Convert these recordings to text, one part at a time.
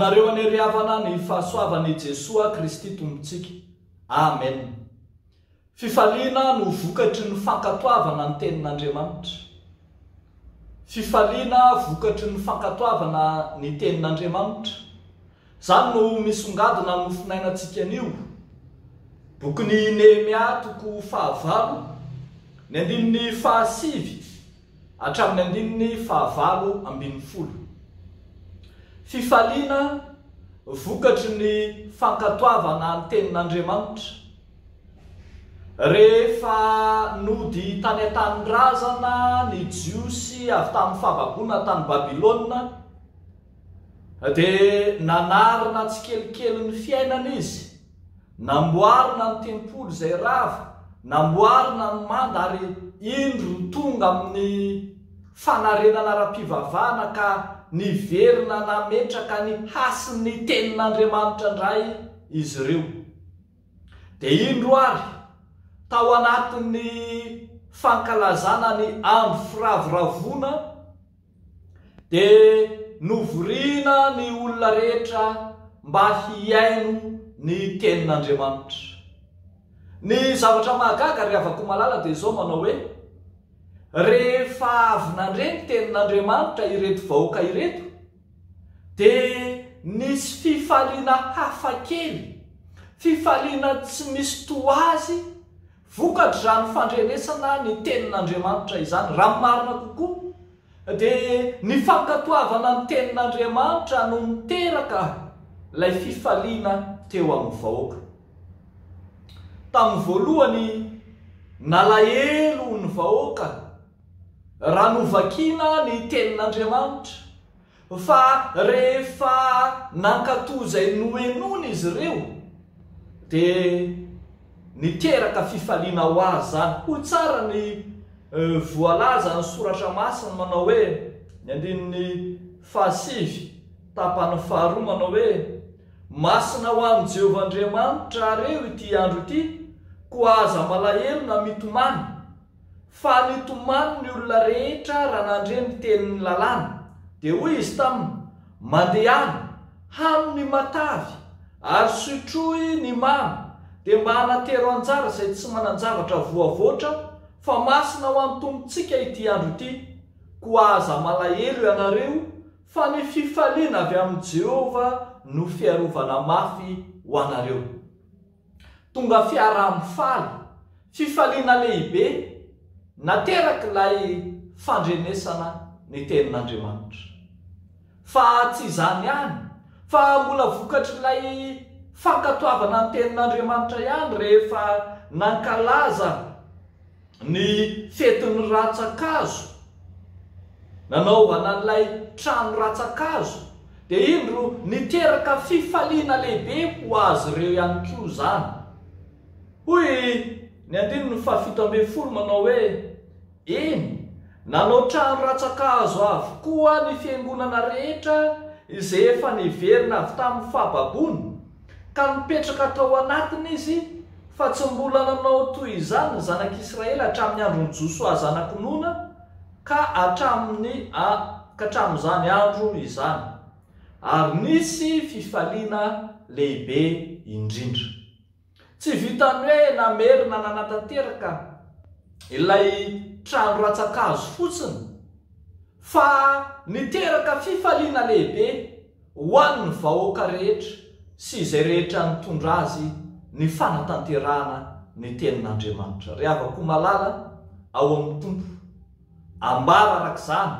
Aminareo anie ry havana ny fahasoavan'i Jesoa Kristy Tompontsika. Amen. Fifaliana no vokatry ny fankatoavana ny Tenin'Andriamanitra. Fifaliana vokatry ny fankatoavana ny Tenin'Andriamanitra. Izany no misongadina amin'ny mofonainantsika anio. Bokin'i Nehemia toko fahavalo, ny andininy fahasivy hatramin'ny andininy fahavalo ambin'ny folo. Fifaliana vokatry ny fankatoavana ny Tenin'Andriamanitra. Rehefa nody tany an-tanindrazana ny Jiosy avy tamin'ny fahababoana tany Babylona, dia nanarina tsikelikely ny fiainana izy. Namboarina ny tempoly izay rava, namboarina ny manda ary indro tonga amin'ny fanarenana ara-pivavahana ka niverina nametraka ny hasin'ny Tenin'Andriamanitra indray izy ireo. Dia indro ary, tao anatin'ny fankalazana ny andro firavoravoana, dia novorina ny olona rehetra mba hihaino ny tenin'Andriamanitra. Ny zavatra mahagaga ry havako malala dia izao manao hoe, rehefa avy nandre ny tenin'Andriamanitra ireto vahoaka ireto, Dia nisy fifaliana hafa kely, fifaliana tsy misy toa azy vokatr'izany fandrenesana ny Tenin'Andriamanitra izany. Raha ny marina kokoa, dia ny fankatoavana ny Tenin'Andriamanitra no niteraka ilay fifaliana teo amin'ny vahoaka. Tamin'ny voalohany, nalahelo ny vahoaka raha novakina ny Tenin'Andriamanitra, fa rehefa nankatò izay nohenoiny izy ireo, dia niteraka fifaliana ho azy izany. Hoy tsara ny voalazan'ny Soratra Masina manao hoe, ny andininy fahasivy, tapany faharoa manao hoe, Masina ho an'i Jehovah Andriamanitrareo ity andro ity, koa aza malahelo na mitomany. Fa nitomany ny olona rehetra raha nandre ny tenin'ny lalàna. Dia hoy izy taminy, Mandehana, hano ny matavy, ary sotroy ny mamy, dia mba anatero anjara izay tsy manan-javatra voavoatra, fa masina ho an'ny Tompontsika ity andro ity. Koa aza malahelo ianareo, fa ny fifaliana avy amin'i Jehovah no fiarovana mafy ho anareo. Tonga fiaraha-mifaly, fifaliana lehibe naterak'ilay fandrenesana ny Tenin'Andriamanitra. Fa tsy izany ihany, fa mbola vokatr'ilay fankatoavana ny Tenin'Andriamanitra ihany rehefa nankalaza ny fetin'ny rantsan-kazo, nanaovana an'ilay trano rantsan-kazo, dia indro niteraka fifaliana lehibe ho azy ireo ihany koa izany. Hoy ny andininy fahafito ambin'ny folo manao hoe, Eny, nanao trano rantsan-kazo avokoa ny fiangonana rehetra izay efa niverina avy tamin'ny fahababoana, ka nipetraka tao anatiny izy, fa tsy mbola nanao toy izany ny zanak'Israely hatramin'ny andron'i Josoa zanak'i Nona ka hatramin'ny ka hatramin'izany andro izany. Ary nisy fifaliana lehibe indrindra. Tsy vitan'ny hoe namerina nanatanteraka ilay trano rantsan-kazo fotsiny, fa niteraka fifaliana lehibe ho an'ny vahoaka rehetra sy izay rehetra nitondra azy ny fanatanterahana ny Tenin'Andriamanitra. Ry havako malala ao amin'ny Tompo, ambara araka izany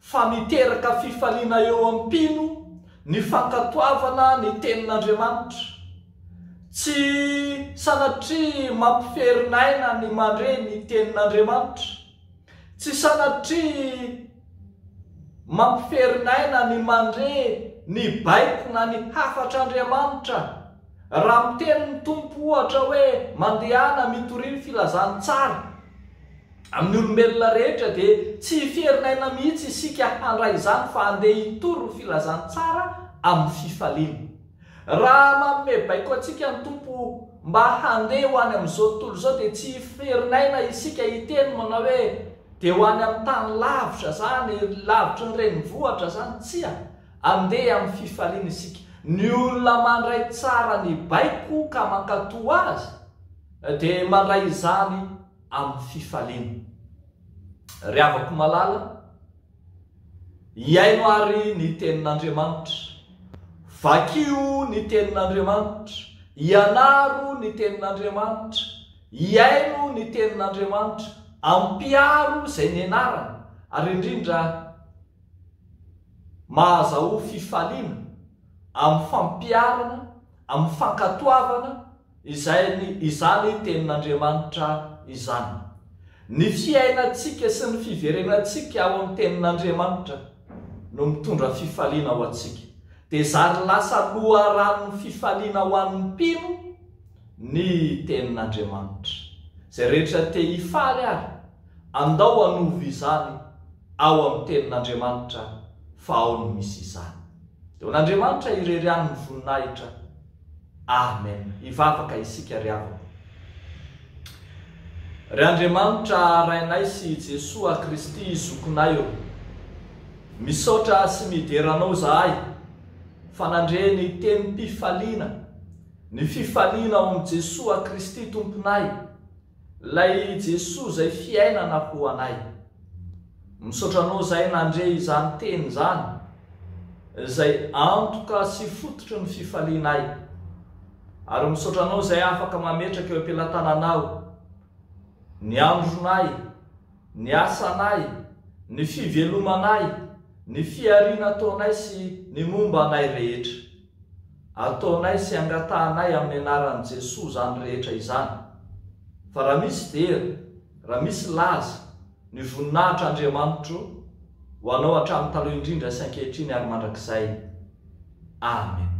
fa miteraka fifaliana eo amin'ny mpino ny fankatoavana ny Tenin'Andriamanitra. Tsy sanatria mampiferin'aina ny mandre ny Tenin'Andriamanitra. Tsy sanatria mampiferin'aina ny mandre ny baiko na ny hafatr'Andriamanitra. Raha miteny ny Tompo ohatra hoe mandehana mitoria ny filazantsara amin'ny olombelona rehetra dia tsy hiferin'aina mihitsy isika handray izany fa handeha hitory ny filazantsara amin'ny fifaliana. Raha manome baiko antsika ny Tompo mba handeha ho any amin'izao tontolo izao dia tsy hiferin'aina isika hiteny manao hoe dia ho any amin'ny tany lavitra izany, lavitry ny renivohitra izany. Tsia! Andeha amin'ny fifaliana isika. Ny olona mandray tsara ny baiko ka mankatò azy dia mandray izany amin'ny fifaliana. Ry havako malala, hihaino àry ny Tenin'Andriamanitra. Vakio ny Tenin'Andriamanitra, ianaro ny Tenin'Andriamanitra, hihaino ny Tenin'Andriamanitra, ampiharo izay nianarana, ary indrindra mahazahoa fifaliana amin'ny fampiharana, amin'ny fankatoavana izay izany Tenin'Andriamanitra izany. Ny fiainantsika sy ny fiverenantsika ao amin'ny Tenin'Andriamanitra no mitondra fifaliana ho antsika. Dia zary lasa loharanon'ny fifaliana ho an'ny mpino ny Tenin'Andriamanitra. Izay rehetra te hifaly ary, andao hanovo izany ao amin'ny Tenin'Andriamanitra fa ao no misy izany. Dia ho an'Andriamanitra irery ihany ny voninahitra. Amen. Hivavaka isika ry havana. Ry Andriamanitra Rainay sy Jesoa Kristy Zokinay ô, misaotra sy midera Anao zahay fa nandre ny tenim-pifaliana, ny fifaliana ao amin'i Jesoa Kristy Tomponay, Lay Jesoa zay fiainana ho anay. Misaotra anao zay nandre izany teny izany, izay antoka sy fototry ny fifalianay. Ary misaotra anao zay afaka mametraka eo am-pelatananao ny andronay, ny asanay, ny fivelomanay, ny fihariana ataonay sy ny momba anay rehetra. Ataonay sy angatahanay amin'ny anaran'i Jesoa izany rehetra izany. Fa raha misy dera, raha misy laza, ny voninahitra Andriamanitro, ho Anao hatramin'ny taloha indrindra sy ankehitriny ary mandrakizay. Amen.